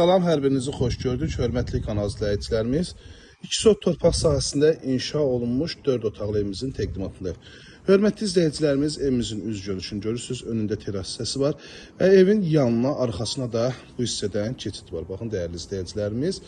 Salam, hər birinizi xoş gördük, hörmətli kanal izləyicilərimiz. 2 sot torpaq sahəsində inşa olunmuş 4 otaqlı evimizin təqdimatındayıq. Hörmətli izləyicilərimiz, evimizin üz görünüşünü görürsünüz, önündə teras hissəsi var və evin yanına, arxasına da bu hissədən keçid var. Baxın, dəyərli izləyicilərimiz,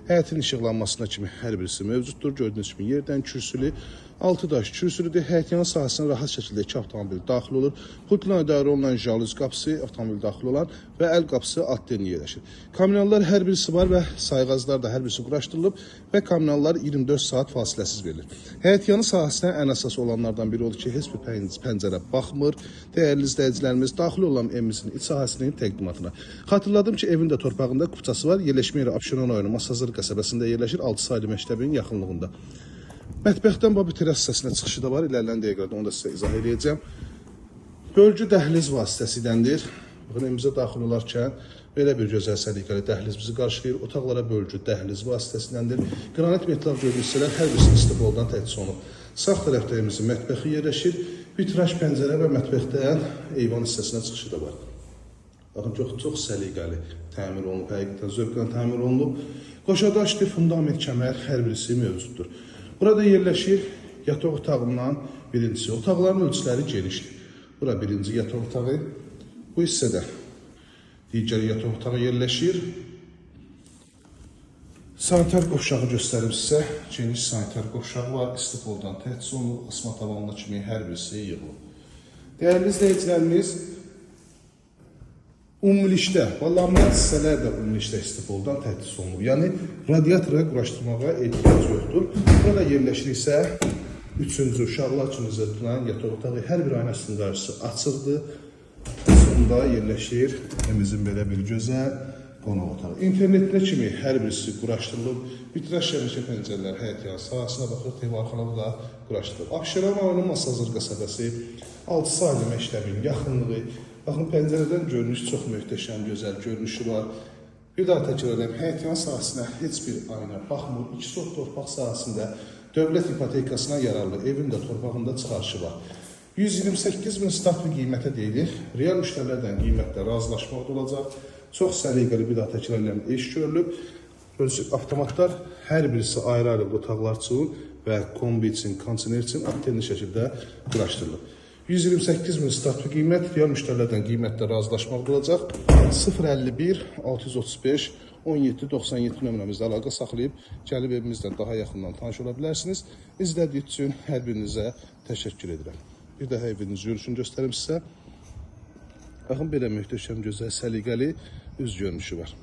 həyətin işıqlanmasına kimi hər birisi mövcuddur. Gördüyünüz kimi yerdən kürsülü, 6 daş kürsülüdür. Həyətyanı sahəsinə rahat şəkildə 2 avtomobil daxil olur. Pultla idarə olunan jalüz qapısı, avtomobil daxil olan və əl qapısı altdenli yerləşir. Kommunallar hər birisi var və sayğaclar da hər birisi quraşdırılıb və kommunallar 24 saat fasiləsiz verilir. Həyətyanı sahəsinə ən əsas olanlardan biri odur ki, heç bir pəncərə baxmır. Dəyərli izləyicilərimiz, daxil olan evimizin iç sahəsinin təqdimatına. Xatırladım ki, evin də torpağında kupçası var. Yerləşmə yeri Abşeron rayonu Masazır qəsəbəsində yerləşir, 6 saylı məktəbin yaxınlığında. Mətbəxdən babi teras hissəsinə çıxışı da var. İlerləyən dəqiqələrdə onu da sizə izah edəcəm. Bölgü dəhliz vasitəsindəndir. Baxın, evimizə daxil olarkən belə bir gözəl səliqəli dəhliz bizi qarşılayır. Otaqlara bölgü dəhliz vasitəsindəndir. Qranit metal gördüyünüz hissələr hər birisi istipoldan təchiz olunub. Sağ tərəfdə evimizin mətbəxi yerləşir. Vitraj pəncərə və mətbəxdən eyvan hissəsinə çıxışı da var. Baxın, çox səliqəli təmir olunub, həqiqətən zövqlə təmir olunub. Qoşadaşlı fundament kəmər hər birisi mövcuddur. Burada yerləşir yataq otağından birincisi. Otaqların ölçüləri genişdir. Bura birinci yataq otağı. Bu hissədə digər yataq otağı yerləşir. Sanitar qovşağı göstərim sizə. Geniş sanitar qovşağı var. İstipoldan təchiz olunub, asma tavanına kimi hər birisi yığılıb. Dəyərli izləyicilərimiz, ümumilikdə və laminat hissələr də ümumilikdə istipoldan təchiz olunub. Yəni, radiatora quraşdırmağa ehtiyac yoxdur. Burada yerləşir isə üçüncü uşaqlar üçün nəzərdə tutulan yataq otağı. Hər bir aynasının qarşısı açıqdır. Sonda yerləşir evimizin belə bir gözəl qonaq otağı. İnternetinə kimi hər birisi quraşdırılıb. Vitraj şəbəkə pəncərələr həyət yanı sahəsinə baxır, TV arxalığı da quraşdırılıb. Abşeron rayonu Masazır qəsəbəsi, 6 saylı məktəbin yaxınlığı. Baxın, pəncərədən görünüş çox möhtəşəm, gözəl görünüşü var. Bir daha təkrar edirəm, həyətyan sahəsinə heç bir ayna baxmır. 2 sot torpaq sahəsində dövlət ipotekasına yararlı evin də torpağında çıxarışı var. 128 min start bir qiymətə deyilir. Real müştərilərdən qiymətlə razılaşmaq da olacaq. Çox səliqəli, bir daha təkrar edirəm, iş görülüb. Görürsünüz, avtomatlar hər birisi ayrı-ayrı otaqlar üçün və kombi üçün, kondisioner üçün aktivli şəkildə quraşdırılıb. 128 min start bir qiymət, real müştərilərdən qiymətlə razılaşmaq da olacaq. 051 635 17 97 nömrəmizlə əlaqə saxlayıb gəlib evimizlə daha yaxından tanış ola bilərsiniz. İzlədiyiniz üçün hər birinizə təşəkkür edirəm. Bir daha eviniz görünüşünü göstərim sizə. Baxın, belə möhtəşəm, gözəl, səliqəli üz görünüşü var.